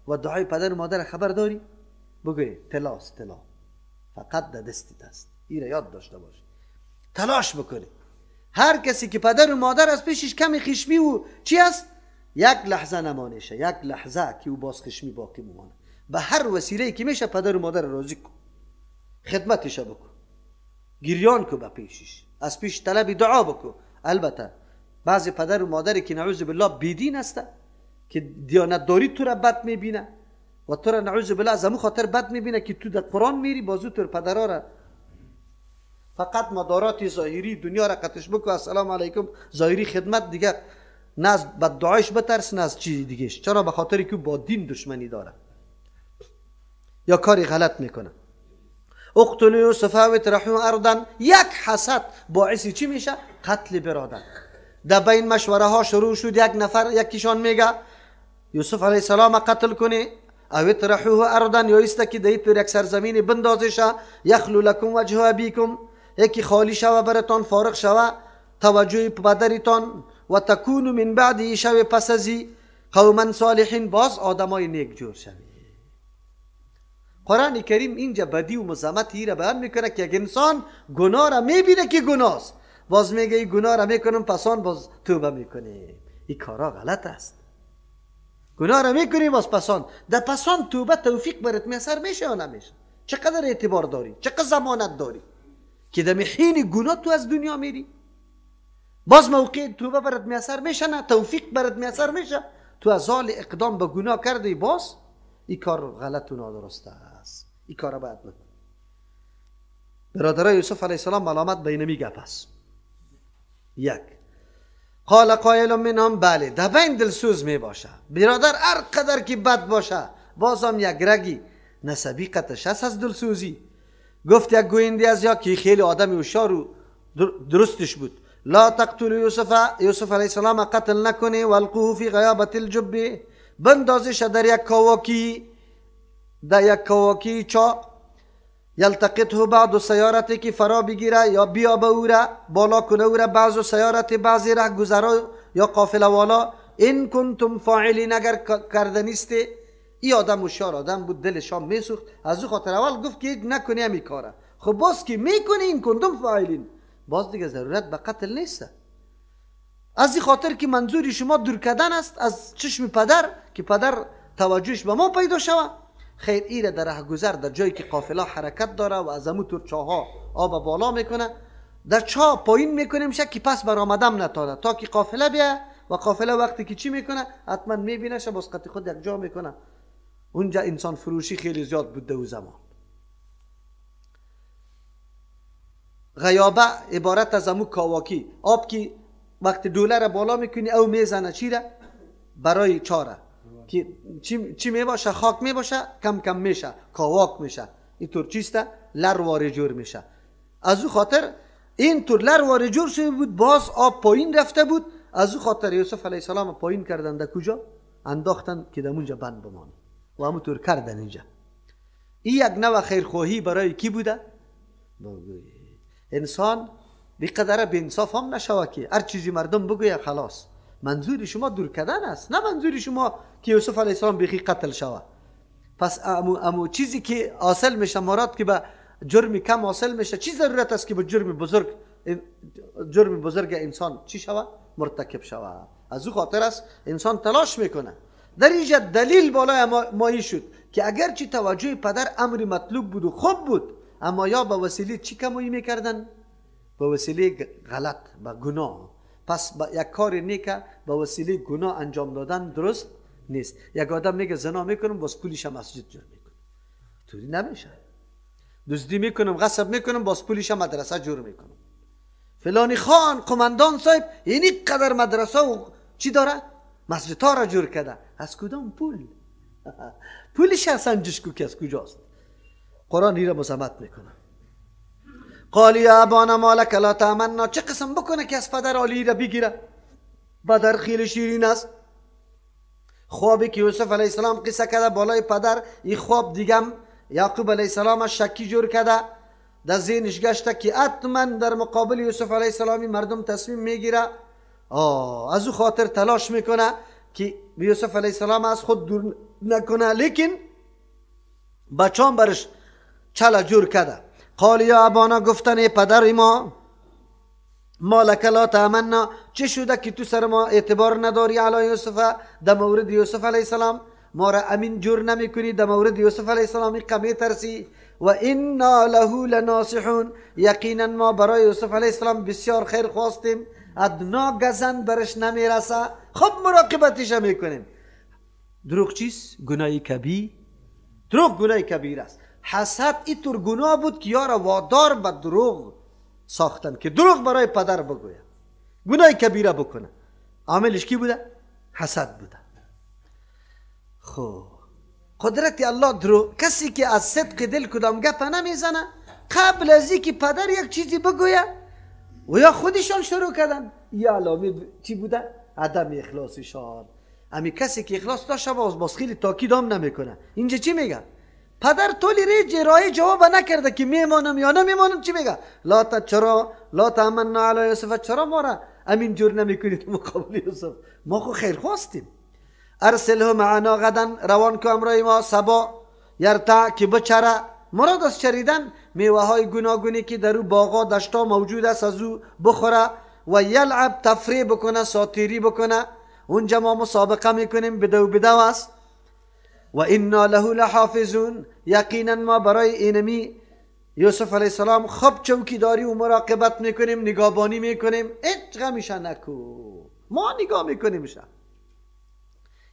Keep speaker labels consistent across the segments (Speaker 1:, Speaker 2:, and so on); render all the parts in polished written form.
Speaker 1: و دعای پدر و مادر خبر داری؟ بگوی طلاست، طلا فقط در دستت است. این را یاد داشته باش، تلاش بکنی. هر کسی که پدر و مادر از پیشش کمی خشمی و چی است، یک لحظه نمانشه، یک لحظه که او باز خشمی باقی بمانه. به هر وسیله که میشه پدر و مادر راضی کن، خدمتش بکن، گریان کو به پیشش، از پیش طلب دعا بکن. البته بعضی پدر و مادری که نعوذ بالله بیدین است، که دیانتداری تو را بد میبینه و تو را نعوذ بالله از همون خاطر بد میبینه که تو در قرآن میری، بازو تو پدرها را فقط مدارات ظاهری دنیا را قطش بکو، السلام علیکم، ظاهری خدمت دیگه، نه از بد دعایش بترس نه از چیز دیگهش. چرا؟ به خاطر که با دین دشمنی داره یا کاری غلط میکنه. اقتلوا یوسف و اطرحوه ارضا، یک حسد باعث چی میشه؟ قتل برادر. در بین مشوره ها شروع شد، یک نفر یکیشان میگه یوسف علیه السلام قتل کنی، او اطرحوه ارضا، یا ایست که در یک سرزمین بندازشه، یخلو لکم وجه ابیکم، یکی خالی شوه براتان، فارغ شوه توجه پدرتان، و تکونو من بعد شوه پس ازی قوما صالحین، باز آدمای نیک جور شوه. قرآن کریم اینجا بدی و مزامت را بیان میکنه که یک انسان گناه را میبینه که گناه است، باز میگه این گناه را میکنم پسان باز توبه میکنیم. این کارا غلط است. گناه را میکنی باز پسان، در پسان توبه توفیق برات میسر میشه یا نمیشه؟ چقدر اعتبار داری، چقدر ضمانت داری که در حین گناه تو از دنیا میری، باز موقع توبه برات میسر میشه نه، توفیق برات میسر میشه، تو از حال اقدام به گناه کردی، باز این کار غلط و نادرست است، این کار باید نکنی. برادرای یوسف علیه السلام ملامت به اینمی گپ است. یک، قال قائل منهم، بله در بین دلسوز می باشه برادر، هر قدر که بد باشه بازم یک رگی نسبی قطش هست از دلسوزی. گفت یک گوینده از یا که خیلی آدم هوشیار و درستش بود، لا تقتلوا یوسف، یوسف علیه السلام قتل نکنی، والقوه فی غیابت الجب، بندازش در یک کواکی، در یک کواکی چا، یلتقطه بعض سیارتی که فرا بگیره یا بیا به او را بالا کنه او را، بعض سیارت بعضی را گذرا یا قافله والا، این کنتم فاعلین، اگر کردنیست. ای آدم هوشیار آدم بود، دلش هم میسوخت، از او خاطر اول گفت که نکنی همی کاره. خب باز که میکنی این کنتم فاعلین، باز دیگه ضرورت به قتل نیست. از این خاطر که منظور شما دور کردن است از چشم پدر، که پدر توجهش به ما پیدا شوه. خیر، ایره در رهگذر، در جایی که قافله حرکت داره و از امو تور چاها آب بالا میکنه، در چاه پایین میکنه میشه که پس برآمدم نتانه تا که قافله بیا، و قافله وقتی که چی میکنه حتما میبینه شه، باز قطع خود یک جا میکنه. اونجا انسان فروشی خیلی زیاد بود در زمان. غیابه عبارت از امو کاواکی آب که وقتی دوله را بالا میکنی او میزنه چی را برای چاره که چی میباشه، خاک میباشه، کم کم میشه کاواک میشه، اینطور چیسته لرواره جور میشه. از او خاطر این طور لرواره جور شده بود، باز آب پایین رفته بود. از او خاطر یوسف علیه السلام پایین کردن، در کجا انداختن که در اونجا بند بمانه و همونطور کردن اینجا. این یک نوع خیرخواهی برای کی بوده؟ انسان بی قدره به انصاف هم نشوه که هر چیزی مردم بگویه خلاص. منظور شما دور کردن است، نه منظور شما که یوسف علیه السلام بیخی قتل شوه. پس امو چیزی که حاصل میشه، مراد که به جرم کم حاصل میشه، چی ضرورت است که به جرم بزرگ، جرم بزرگ انسان چی شوه؟ مرتکب شوه. از او خاطر است انسان تلاش میکنه. در اینجا دلیل بالای مایی شد که اگرچه توجه پدر امر مطلوب بود و خوب بود، اما یا به وسیله چی کمایی میکردن؟ به وسیله غلط، به گناه. پس با یک کار نیک به وسیله گناه انجام دادن درست نیست. یک آدم میگه زنا میکنم باز پولیش مسجد جور میکنم، طوری نمیشه. دزدی میکنم، غصب میکنم، باز پولیش مدرسه جور میکنم. فلانی خان قماندان صاحب اینی قدر مدرسه و چی داره؟ مسجد را جور کرده. از کدام پول؟ پولش سنجش کو که از کجاست؟ قرآن این را مذمت میکنه. قال یا ابانا ما لک لا تامنا، چه قسم بکنه که از پدر عالی را بگیره؟ پدر خیلی شیرین است. خوابی که یوسف علیه السلام قصه کرده بالای پدر، این خواب دیگم یعقوب علیه السلام شکی جور کرده، در ذهنش گشته که حتما در مقابل یوسف علیه السلام مردم تصمیم میگیره. از او خاطر تلاش میکنه که یوسف علیه السلام از خود دور نکنه، لیکن بچان برش چلا جور کرده. قال یا ابانا، گفتن پدر ما، ما لک لا تامنا، چه شده که تو سر ما اعتبار نداری علی یوسف، در مورد یوسف علیه السلام ما را امین جور نمیکنی، در مورد یوسف علیه السلام قمی ترسی. و انا له لناصحون، یقینا ما برای یوسف علیه السلام بسیار خیر خواستیم، ادنا گزند برش نمیرسه، خب مراقبتش میکنیم. دروغ چیست؟ گناه کبیر. دروغ گناه کبیر است. حسد اینطور گناه بود که یارا وادار به دروغ ساختن که دروغ برای پدر بگوید، گناه کبیره بکنه. عاملش کی بوده؟ حسد بوده. خب قدرت الله درو کسی که از صدق دل کدام گپ نمیزنه، قبل از اینکه پدر یک چیزی بگوید و یا خودشان شروع کردن، یه علامه چی بوده؟ عدم اخلاصشان. امی کسی که اخلاص داشته باز خیلی تاکید هم نمیکنه. اینجا چی میگه؟ پدر طولی ری رای جواب نکرده که میمانم یا نمیمانم، چی میگه؟ لا تا چرا لا تامنا علی یوسف، چرا ما را امین جور نمیکنید مقابل یوسف، ما خو خیر خواستیم. ارسله معنا غدا، روان کو امرای ما صبا، یرتع که بچره. مراد از چریدن میوه های گوناگونی که در او باغا دشتا موجود است از او بخوره، و یلعب تفریح بکنه، ساتیری بکنه. اونجا ما مسابقه میکنیم، بدو بدو است. و انا له لحافظون، یقینا ما برای اینمی یوسف علیه السلام خوب چوکیداری و مراقبت میکنیم، نگاهبانی میکنیم، هیچ غمیشه نکو، ما نگاه میکنیم.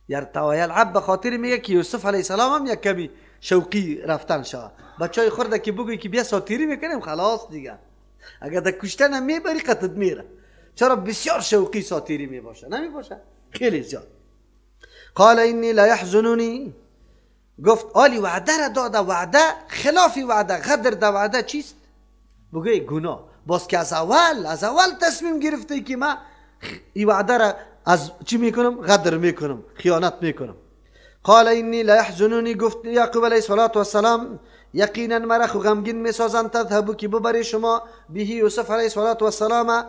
Speaker 1: یرتع و یلعب به خاطر میگه که یوسف علیه السلام هم یک کمی شوقی رفتن شد. بچای خورده که بگوی که بیا ساتیری میکنیم، خلاص دیگه، اگر در کشتن هم میبری قطعت میره. چرا بسیار شوقی ساتیری میباشه، نمیباشه خیلی زیاد. قال اینی لا یحزنونی، گفت آلی وعده را داده، وعده خلافی وعده، غدر ده وعده چیست؟ بگوی گناه. باز که از اول تصمیم گرفته که من این وعده را از چی میکنم؟ غدر میکنم، خیانت میکنم. قال اینی لا یحزنونی، گفت یعقوب علیه السلام یقینا مرا خو غمگین میسازند، تذهبو که ببری شما به یوسف علیه السلام،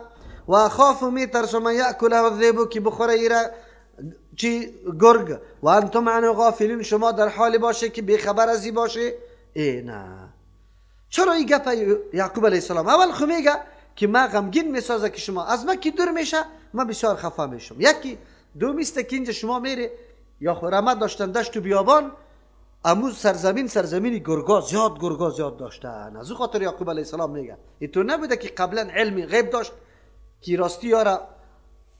Speaker 1: و اخاف میترسم ان یاکله الذئب که بخوره ایره چی؟ گرگ، و انتم عنه غافلین، شما در حال باشه که بیخبر از ای باشه. ای نه، چرا این گپ یعقوب علیه السلام اول خو میگه که ما غمگین میسازه که شما از ما که دور میشه، ما بسیار خفه میشم. یکی دومیست که اینجا شما میره یا خو رمه داشتن دشت و بیابان، امو سرزمین گرگا زیاد، گرگا زیاد داشتن. از او خاطر یعقوب علیه السلام میگه اینطور نبوده که قبلا علم غیب داشت که راستی یارا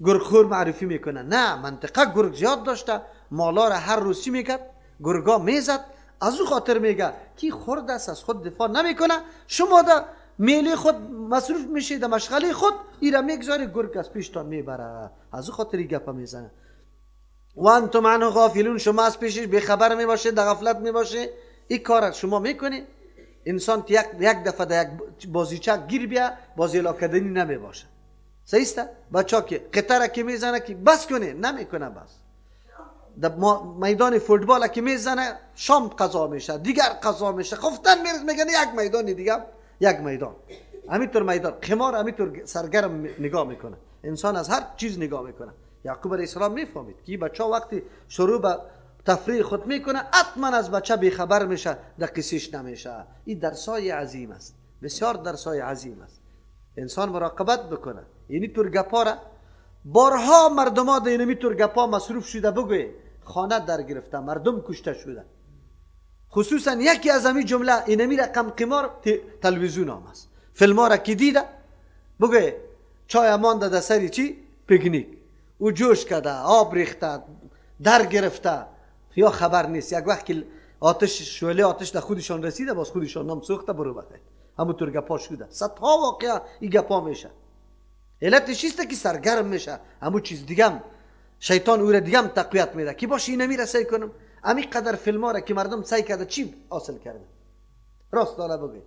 Speaker 1: گرگخور معرفی میکنه، نه، منطقه گرگ زیاد داشته، مالا را هر روز چی میکرد؟ گرگا میزد. از او خاطر میگه کی خورد است از خود دفاع نمیکنه، شما در میله خود مصروف میشه، در مشغله خود ایره میگذاری، گرگ از پیشتان میبره. از او خاطر گپ میزنه. و انتم عنه غافلون، شما از پیشش بیخبر میباشه، در غفلت میباشه. این کار شما میکنی، انسان یک دفعه در یک بازیچه گیر بیا، بازی لاکدنی نمیباشه. صحیح است؟ بچه که قطره که میزنه که بس کنه، نمیکنه بس. در میدان فوتبال که میزنه شام قضا میشه، دیگر قضا میشه، خفتن میرز، میگن یک میدان دیگه، یک میدان. همینطور میدان قمار همینطور سرگرم نگاه میکنه. انسان از هر چیز نگاه میکنه. یعقوب علیه السلام میفهمید که بچه وقتی شروع به تفریح خود میکنه، حتما از بچه بیخبر میشه، در قصیش نمیشه. این درسای عظیم است، بسیار درسای عظیم است. انسان مراقبت بکنه. یعنی تور گپا را بارها مردما در اینمی تور گپا مصروف شده، بگوی خانه در گرفته، مردم کشته شده. خصوصا یکی از همین جمله اینمی رقم قمار تلویزیون هم است. فیلم ها را که دیده بگوی چای مانده در سری چی؟ پیکنیک، او جوش کرده، آب ریخته، در گرفته، یا خبر نیست. یک وقت که آتش شعله آتش در خودشان رسیده، باز خودشان نام سوخته، برو بخیر همونطور گپا شده. صدها واقعا این گپا میشه. علتش چیست که سرگرم میشه، همون چیز دیگم شیطان او را دیگم تقویت میده که باشه اینمی را سعی کنم. امی قدر فیلم ها را که مردم سعی کرده چی حاصل کرده؟ راست داره بگوی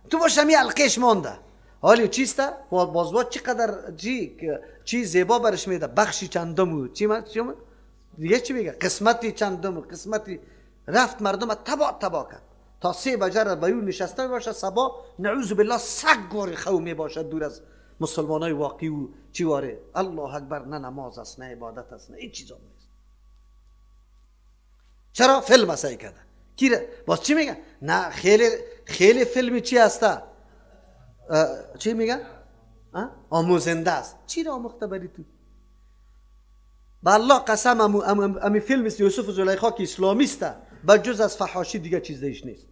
Speaker 1: تو باشه امی القیش مانده. حالی چیست؟ باز چی قدر چی زیبا برش میده، بخشی چندم چی دیگه چی میگه، قسمتی چندم قسمتی رفت مردم تبا تبا کرد تا 3 بجه را به او نشسته باشه، صبا نعوذ بالله سگ واری خو می باشد دور از مسلمان های واقعی و چی واره. الله اکبر، نه نماز است، نه عبادت است، نه هیچ چیز نیست. چرا؟ فیلم سعی کرده. کی باز چی میگه؟ نه خیلی خیلی فیلم چی هسته؟ چی میگه؟ آموزنده است. چی را آموخته بری تو؟ به الله قسم امی فیلم یوسف و زلیخا که اسلامی است، بجز از فحاشی دیگه چیز دیش نیست.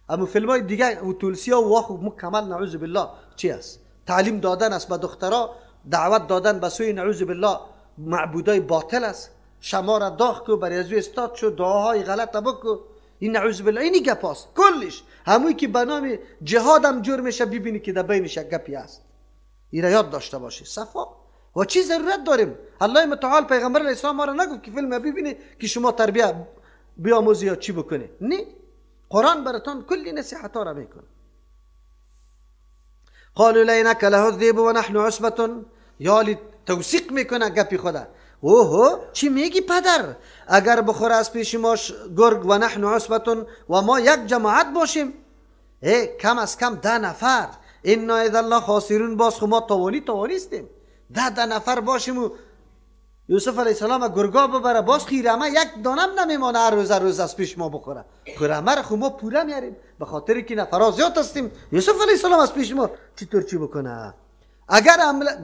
Speaker 1: اما فیلم های دیگه و تولسیا و واخ مکمل نعوذ بالله چی است؟ تعلیم دادن است به دخترا، دعوت دادن به سوی نعوذ بالله معبودای باطل است. شما را داغ کو، برای از استاد شو، دعاهای غلط بکو، این نعوذ بالله اینی گپ است کلش. هموی که به نام جهادم جور میشه ببینی که در بینش یک گپی است. این را یاد داشته باشی. صفا و چی ضرورت داریم؟ الله متعال پیغمبر علیه السلام ما را نگفت که فیلم ببینی که شما تربیه بیاموزی یا چی بکنی. نه، قرآن براتون کلی نصیحت ها را میکنه. قالوا لئن اکله الذئب و نحن عصبة، یالی توثیق میکنه گپی خدا. اوهو چی میگی پدر؟ اگر بخوره از پیش ما گرگ و نحن عصبة و ما یک جماعت باشیم، ای کم از کم 10 نفر، انا اذا لخاسرون، باز خو ما توانی استیم. 10 نفر باشیم و یوسف علیه السلام گرگا ببره، باز خیرمه یک دانم نمیمانه هر روز از پیش ما بخوره. خیرمه را خو ما پوره میاریم به خاطر که نفرا زیاد هستیم. یوسف علیه السلام از پیش ما چطور چی بکنه؟ اگر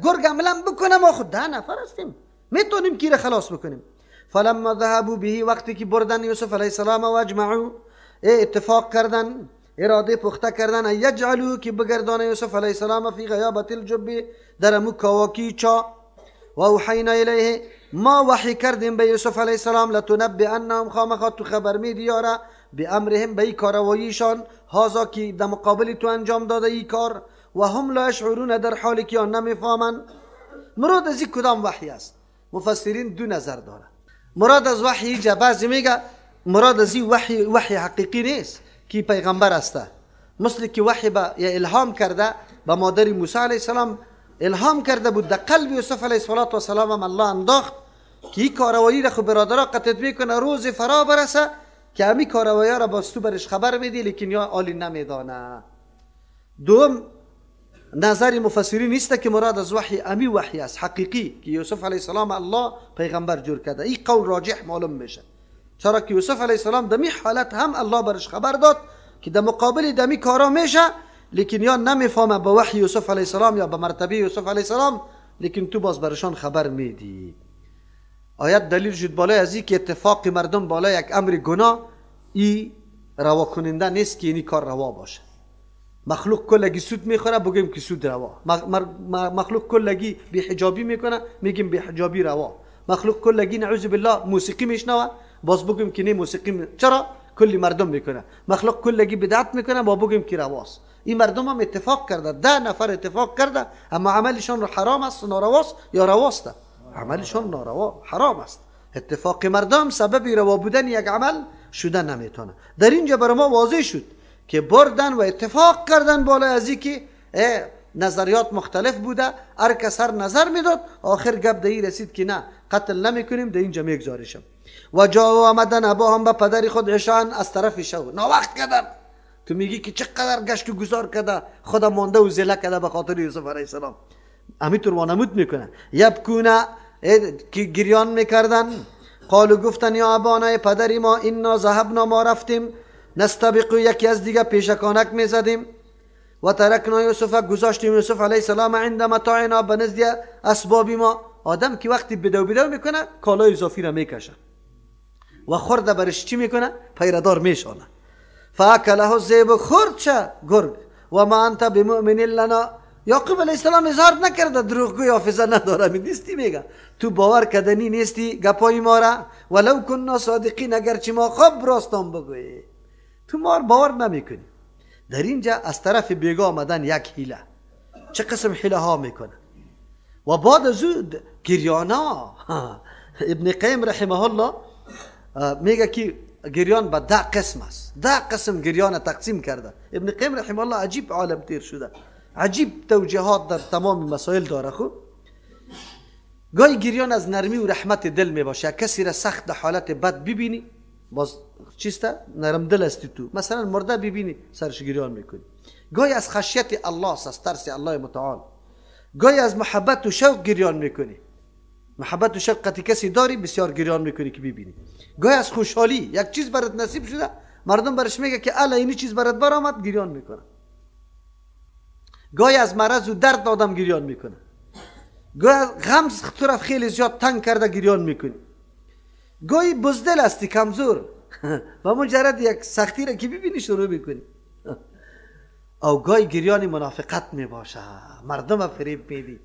Speaker 1: گرگ عملا بکنه ما خود 10 نفر هستیم، میتونیم کی را خلاص بکنیم. فلما ذهبوا به، وقتی که بردن یوسف علیه السلام و اجمعوا، اتفاق کردن، اراده پخته کردن، یجعلوا که بگردان یوسف علیه السلام فی غیابت الجب، در امو کواکی چا. و اوحینا الیه، ما وحی کردیم به یوسف علیه السلام، لتنبئنهم، خامخا تو خبر میدی یارا، بامرهم، به ای کارواییشان، هازا که در مقابل تو انجام داده ای کار، و هم لا یشعرون، در حالی که آن نمیفهمند. مراد از این کدام وحی است؟ مفسرین دو نظر داره. مراد از وحی بعضی میگه مراد از این وحی وحی حقیقی نیست که پیغمبر است، مثل که وحی با یا الهام کرده به مادر موسی علیه السلام الهام کرده بود، در قلب یوسف علیه السلام هم الله انداخت که این کاروایی را خو برادرها قطعت میکنه، روز فرا برسه که همی کاروایی را باز تو برش خبر میدی، لیکن یا آلی نمیدانه. دوم نظر مفسرین نیست که مراد از وحی امی وحی است حقیقی که یوسف علیه السلام الله پیغمبر جور کرده. این قول راجح معلوم میشه، چرا که یوسف علیه السلام دمی حالت هم الله برش خبر داد که در مقابل دمی کارا میشه، لیکن یا نمیفهمه به وحی یوسف علیه السلام یا به مرتبه یوسف علیه السلام، لیکن تو باز برشان خبر میدی. آیت دلیل شد بالای از این که اتفاق مردم بالای یک امر گناه ای روا کننده نیست که اینی کار روا باشه. مخلوق کلگی سود میخوره، بگیم که سود روا. مخلوق کلگی بی حجابی میکنه، میگیم بی حجابی روا. مخلوق کلگی نعوذ بالله موسیقی میشنوه، باز بگیم که نه موسیقی چرا کلی مردم میکنه. مخلوق کلگی بدعت میکنه، با بگیم که رواست. این مردم هم اتفاق کرده، 10 نفر اتفاق کرده، اما عملشان رو حرام است، نارواست یا رواست؟ عملشان ناروا حرام است. اتفاق مردم سبب روا بودن یک عمل شده نمیتونه. در اینجا برای ما واضح شد که بردن و اتفاق کردن بالای از که نظریات مختلف بوده، هر کس هر نظر میداد، آخر گپ در رسید که نه قتل نمیکنیم، در اینجا میگذاریشم. و جا آمدن ابا هم به پدر خود عشان از طرف شو ناوقت کردن. تو میگی که چقدر گشت و گذار کرده، خدا مانده و زله کرده به خاطر یوسف علیه السلام. همینطور وانمود میکنه. یبکونه که گریان میکردن. قالو گفتن یا ابانا پدری ما، انا ذهبنا ما رفتیم، نستبق یکی از دیگه پیشکانک میزدیم، و ترکنا یوسف گذاشتیم یوسف علیه السلام عند متاعنا به نزد اسباب ما. آدم که وقتی بدو بدو میکنه کالای اضافی را میکشه و خورده برش چی میکنه؟ پیردار میشانه. فاکله الذئب خورد چه گرگ. و ما انت بمؤمن لنا، یعقوب علیه السلام اظهار نکرده دروغگوی حافظه نداره، می نیستی میگه تو باور کردنی نیستی گپای ما را، ولو کنا صادقین اگرچه ما خوب راستان بگویی، تو ما باور نمیکنی. در اینجا از طرف بیگا آمدن یک حیله، چه قسم حیله ها میکنه. و بعد از او گریانا ابن قیم رحمه الله میگه که گریان به 10 قسم است، 10 قسم گریان تقسیم کرده. ابن قیم رحمه الله عجیب عالم تیر شده، عجیب توجیهات در تمام مسائل داره. خب گاهی گریان از نرمی و رحمت دل میباشه، کسی را سخت در حالت بد ببینی باز چیسته نرم دل هستی تو، مثلا مرده ببینی سرش گریان میکنی. گاهی از خشیت الله است، از ترس الله متعال. گاهی از محبت و شوق گریان میکنی، محبت و شفقت کسی داری بسیار گریان میکنی که ببینی. گاهی از خوشحالی یک چیز برات نصیب شده، مردم برش میگه که الا اینی چیز برات برآمد، گریان میکنه. گاهی از مرض و درد آدم گریان میکنه. گاهی غم طرف خیلی زیاد تنگ کرده گریان میکنی. گاهی بزدل هستی، کمزور و مجرد یک سختی را که ببینی شروع میکنی. او گاهی گریان منافقت میباشه، مردم فریب میدی،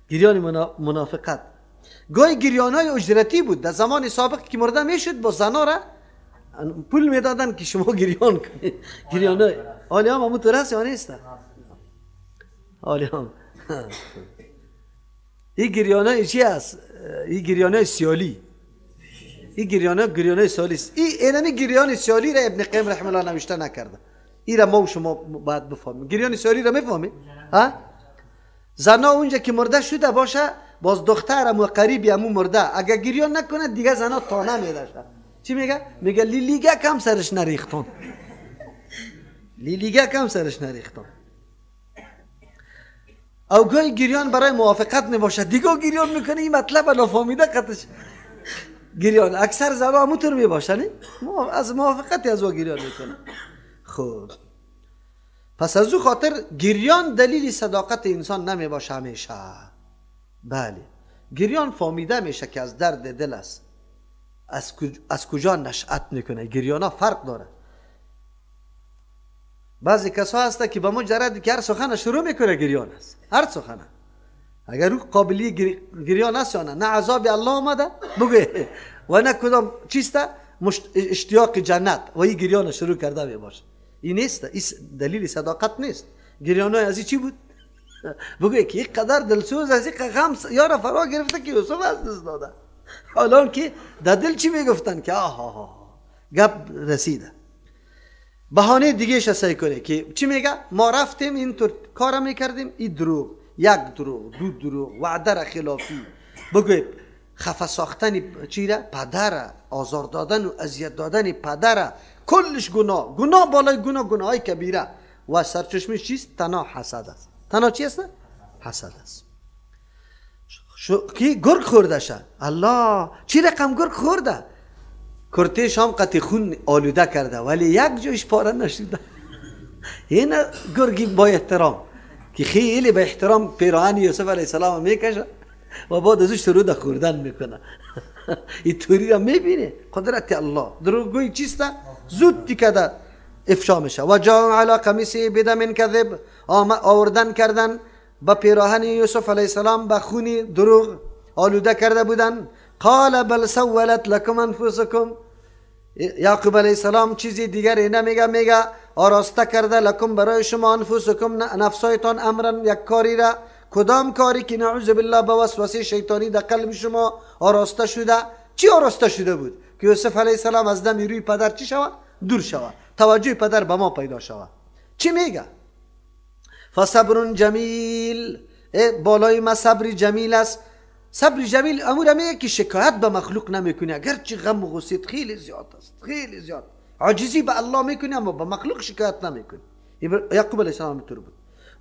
Speaker 1: گریان منافقت. گاهی گریان های اجرتی بود در زمان سابق که مرده میشد با زنا را پول میدادن که شما گریان کنید. گریان های حالی هم همون طور است یا نیست؟ حالی هم این گریان های چی است؟ این گریان های سیالی، این گریان ها گریان های سیالی است. این اینمی گریان سیالی را ابن قیم رحمه الله نوشته نکرده. این را ما و شما باید بفهمیم. گریان سیالی را میفهمید؟ ها؟ زنا اونجا که مرده شده باشه، باز دختر امو قریبی امو مرده اگر گریان نکنه دیگه زنا تانه میداشه. چی میگه؟ میگه لیلیگه کم سرش نریختون، لیلیگه کم سرش نریختون. او گاهی گریان برای موافقت نباشه، دیگه گریان میکنه این مطلب نافهمیده قطش گریان. اکثر زنا همونطور میباشه، نه؟ از موافقت از او گریان میکنه. خب پس از او خاطر گریان دلیل صداقت انسان نمی باشه همیشه. بله، گریان فهمیده میشه که از درد دل است، از کجا نشأت میکنه. گریان ها فرق داره. بعضی کسا هسته که به مجرد که هر سخن شروع میکنه گریان است، هر سخن. اگر او قابلی گریان است یا نه، نه عذاب الله آمده بگه و نه کدام چیسته اشتیاق جنت و این گریان شروع کرده میباشه. این نیست، این دلیل صداقت نیست. گریان های از این چی بود؟ بگه که اینقدر دلسوز از این غم یارا فرا گرفته که یوسف از دست داده. حالا که در دل چی میگفتن که آها گپ رسیده. بهانه دیگه سعی کنه که چی میگه؟ ما رفتیم اینطور کار میکردیم، این دروغ، یک دروغ، دو دروغ، وعده را خلافی، بگه خفه ساختن چی را؟ پدر، آزار دادن و اذیت دادن پدر، کلش گناه، گناه بالای گناه، گناه های کبیره. و سرچشمش چیست؟ تنها حسد است. تنها چی است؟ حسد است. کی گرگ خورده شه؟ الله چی رقم گرگ خورده؟ کرتیش هم قطع خون آلوده کرده ولی یک جایش پاره نشده. این گرگی با احترام که خیلی به احترام پیراهن یوسف علیه السلام میکشه و بعد ازش شروع به خوردن میکنه. این توری را میبینه قدرت الله. دروغگوی چیست؟ زود تیکه افشا میشه. و جاء علی قمیصه بدم کذب، آوردن کردن با پیراهن یوسف علیه السلام به خون دروغ آلوده کرده بودن. قال بل سولت لکم انفسکم، یعقوب علیه السلام چیزی دیگری نمیگه، میگه آراسته کرده لکم برای شما انفسکم نفسایتان امرا یک کاری را، کدام کاری که نعوذ بالله به وسوسه شیطانی در قلب شما آراسته شده. چی آراسته شده بود؟ که یوسف علیه السلام از دم روی پدر چی شوه؟ دور شوه، توجه پدر به ما پیدا شوه. چی میگه؟ فصبر جمیل، بالای ما صبر جمیل است. صبر جمیل امور میگه که شکایت به مخلوق نمیکنی، اگرچه غم و غصه خیلی زیاد است، خیلی زیاد عاجزی به الله میکنی اما به مخلوق شکایت نمیکنی. یعقوب علیه السلام اینطور بود.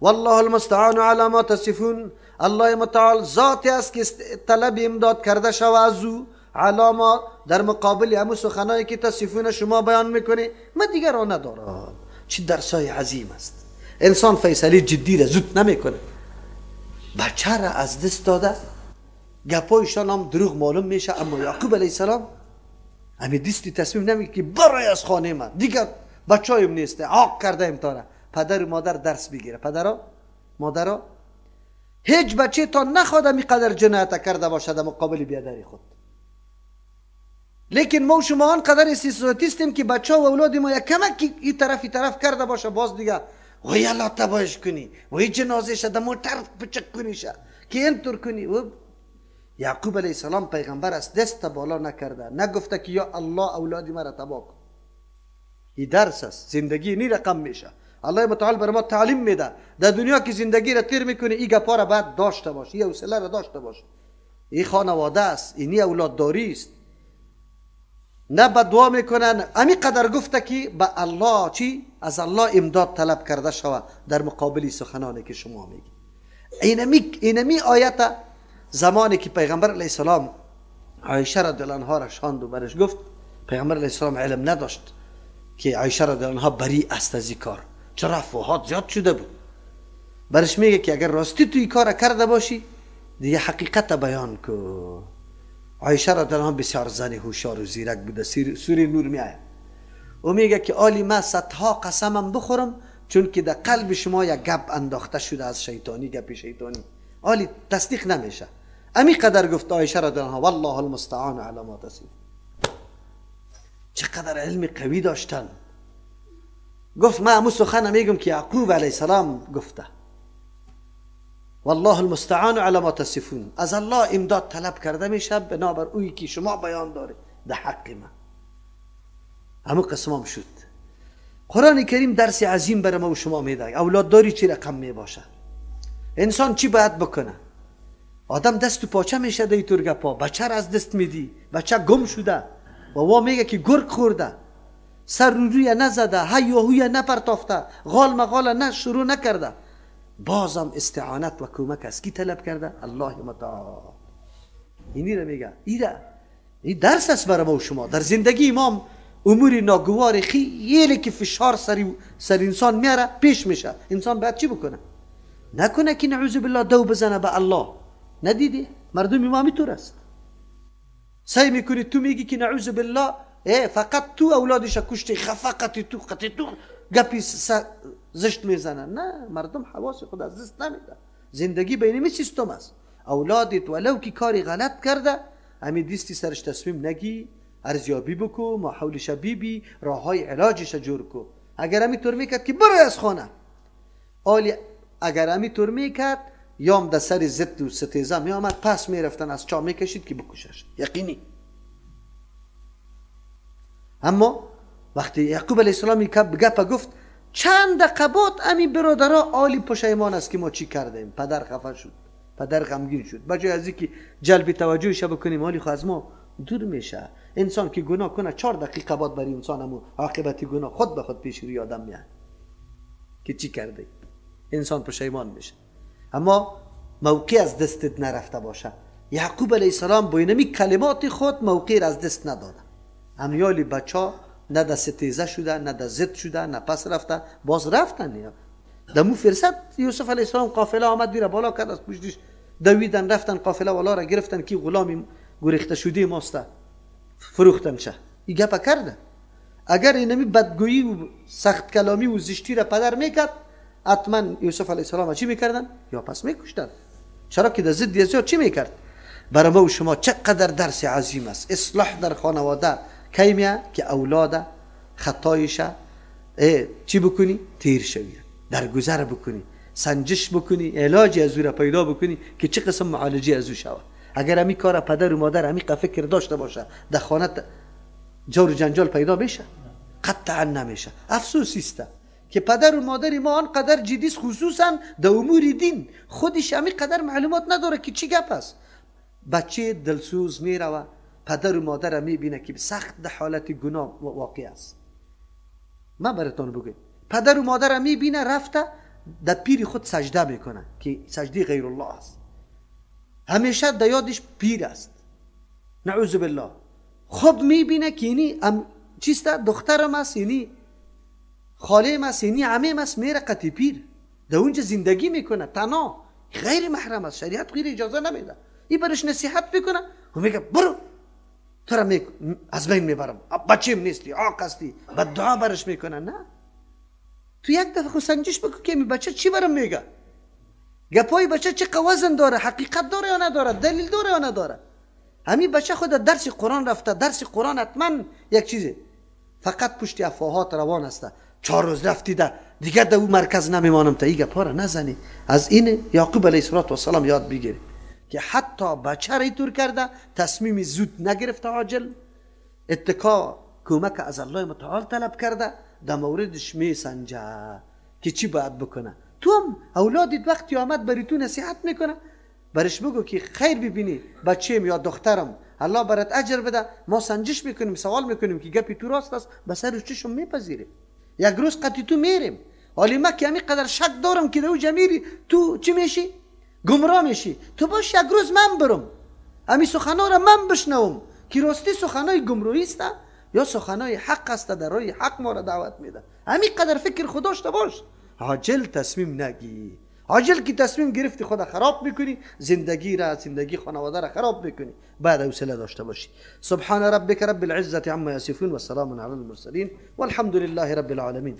Speaker 1: والله المستعان علی ما تصفون، الله متعال ذاتی است که طلب امداد کرده شوه از او، علی ما در مقابل همون سخنایی که تصفون شما بیان میکنی، من دیگر را ندارم. چه درسای عظیم است. انسان فیصله جدی را زود نمیکنه. بچه را از دست داده، گپایشان هم دروغ معلوم میشه، اما یعقوب علیه السلام همی دستی تصمیم نمیگیره که برای از خانه من دیگر بچه‌ایم نیسته، عاق کرده ایم تاره. پدر و مادر درس بگیره، پدرها مادرها هیچ بچه تا نخواد همی قدر جنایت کرده باشد مقابل بیادری خود. لیکن ما و شما آنقدر استثناتی هستیم که بچه و اولاد ما یک کمک این طرف این طرف کرده باشه، باز دیگه و یلا تباهش کنی و یه جنازه شه در موتر پچک کنی شه که اینطور کنی. و یعقوب علیه السلام پیغمبر است، دست بالا نکرده، نگفته که یا الله اولادی مرا تباه کن. این درس است، زندگی نی رقم میشه. الله متعال بر ما تعلیم میده در دنیا که زندگی را تیر میکنی این گپا را باید داشته باش، این حوصله را داشته باش. این خانواده است، اینی اولادداری است. نه بدعا میکنن. امی قدر گفته که به الله چی؟ از الله امداد طلب کرده شوه در مقابل سخنانی که شما میگی. اینمی آیت زمانی که پیغمبر علیه السلام عایشه رضی الله عنها را شاند و برش گفت، پیغمبر علیه السلام علم نداشت که عایشه رضی الله عنها بری است از این کار، چرا افواهات زیاد شده بود. برش میگه که اگر راستی تو این کار کرده باشی دیگه حقیقت بیان کو. عایشه رضی الله عنها بسیار زن هوشیار و زیرک بوده، سوره نور میآید و میگه که آلی ما صدها قسمم بخورم چون که در قلب شما یک گپ انداخته شده از شیطانی، گپ شیطانی، آلی تصدیق نمیشه. امی قدر گفت عایشه رضی الله عنها والله المستعان علی ما تصفون. چقدر علم قوی داشتن. گفت ما امو سخن میگم که یعقوب علیه السلام گفته، والله المستعان علی ما تصفون، از الله امداد طلب کرده میشه بنابر اویی که شما بیان داره در حق ما. همون قسمام شد. قرآن کریم درس عظیم برای ما و شما میده. اولادداری چی رقم میباشه، انسان چی باید بکنه. آدم دست و پاچه میشه در اینطور گپا، بچه را از دست میدی، بچه گم شده و وا میگه که گرگ خورده، سر روی نزده، هی و هوی نپرتافته، غال مغال نه شروع نکرده، بازم استعانت و کمک از کی طلب کرده؟ الله متعال. اینی را میگه، این درس است برای ما و شما در زندگی. امام امور ناگوار خیلی که فشار سر انسان میاره پیش میشه، انسان باید چی بکنه؟ نکنه که نعوذ بالله دو بزنه به الله. ندیدی مردم ما همینطور است، سعی میکنی تو میگی که نعوذ بالله فقط تو اولادش کشتی، خفقتی تو قطی تو گپی زشت میزنه. نه، مردم حواس خود از دست نمیده. زندگی بینمی سیستم است. اولادت ولو که کاری غلط کرده همین دیستی سرش تصمیم نگی، ارزیابی بکو، ماحولش بیبی، راههای علاجش جور کو. اگر همینطور میکرد که برو از خانه، آلی اگر همینطور میکرد یام در سر زد و ستیزه میآمد، پس میرفتن از چا میکشید که بکشش، یقینی. اما وقتی یعقوب علیه السلام گپ گفت، چند دقیقه بعد امی برادرها عالی پشیمان است که ما چی کردیم. پدر خفه شد، پدر غمگین شد. بجای از اینکه جلب توجهش بکنیم، عالی خو از ما دور میشه. انسان که گناه کنه 4 دقیقه بعد برای انسان همو عاقبت گناه خود به خود پیش روی آدم میاد که چی کرده، انسان پشیمان میشه. اما موقع از دستت نرفته باشه. یعقوب علیه السلام با اینمی کلمات خود موقع از دست نداده. امیال بچه نه در ستیزه شده، نه در زد شده، نه پس رفته، باز رفتن. دمو فرصت یوسف علیه السلام قافله آمد دیره بالا کرد، از پشتش دویدن رفتن قافله والا را گرفتن که غلامی گریخته شده ماسته، فروختن شه. این گپ کرده. اگر اینمی بدگویی و سخت کلامی و زشتی را پدر میکرد، حتما یوسف علیه السلام چی میکردن؟ یا پس میکشتن. چرا که در ضد زیاد چی میکرد؟ برای ما و شما چقدر درس عظیم است. اصلاح در خانواده کی میه که اولاد خطایش چی بکنی؟ تیر شوی، درگذر بکنی، سنجش بکنی، علاج از او را پیدا بکنی که چه قسم معالجه از او شود. اگر همی کار پدر و مادر همی فکر داشته باشه، در خانه جور و جنجال پیدا بشه؟ قطعا نمیشه. افسوس است که پدر و مادر ما آنقدر جدی است، خصوصا در امور دین خودش همی قدر معلومات نداره که چی گپ است. بچه دلسوز میروه، پدر و مادر میبینه که سخت در حالت گناه واقع است. من براتون بگم، پدر و مادر میبینه رفته در پیر خود سجده میکنه که سجده غیر الله است، همیشه در یادش پیر است، نعوذ بالله. خب میبینه که اینی چیست، دخترم است، اینی خاله است، اینی عمیم است، میره قطی پیر در اونجا زندگی میکنه، تنها، غیر محرم است، شریعت غیر اجازه نمیده. این برش نصیحت میکنه و میگه برو تو را از بین میبرم، بچیم نیستی، عاق هستی، بددعا برش میکنه. نه، تو یک دفعه خود سنجش بکن که بچه چی برم میگه، گپای بچه چه وزن داره، حقیقت داره یا نداره، دلیل داره یا نداره. همین بچه خود درس قرآن رفته، درس قرآن حتما یک چیزه، فقط پشت افواهات روان است. 4 روز رفتی ده دیگه در او مرکز نمیمانم تا این گپا را نزنی. از این یعقوب علیه السلام یاد بگیری که حتی بچه را اینطور کرده، تصمیم زود نگرفته، عاجل، اتکا کمک از الله متعال طلب کرده، در موردش میسنجه که چی باید بکنه. تو هم اولادت وقتی آمد بری تو نصیحت میکنه، برش بگو که خیر ببینی بچیم یا دخترم، الله برات اجر بده، ما سنجش میکنیم، سوال میکنیم که گپی تو راست است، به سر چشم میپذیریم. یک روز قطعی تو میریم. حالی ما که همین قدر شک دارم که دو جمیری تو چی میشی؟ گمراه میشی. تو باش یک روز من برم امی سخنا را من بشنوم که راستی سخنای گمراهی است یا سخنای حق است، در راه حق ما را دعوت میده. همین قدر فکر خود داشته باش، عاجل تصمیم نگی. عاجل که تصمیم گرفتی خود خراب میکنی، زندگی را، زندگی خانواده را خراب میکنی. بعد حوصله داشته باشی. سبحان ربک رب العزة عما یصفون و سلام علی المرسلین والحمد لله رب العالمین.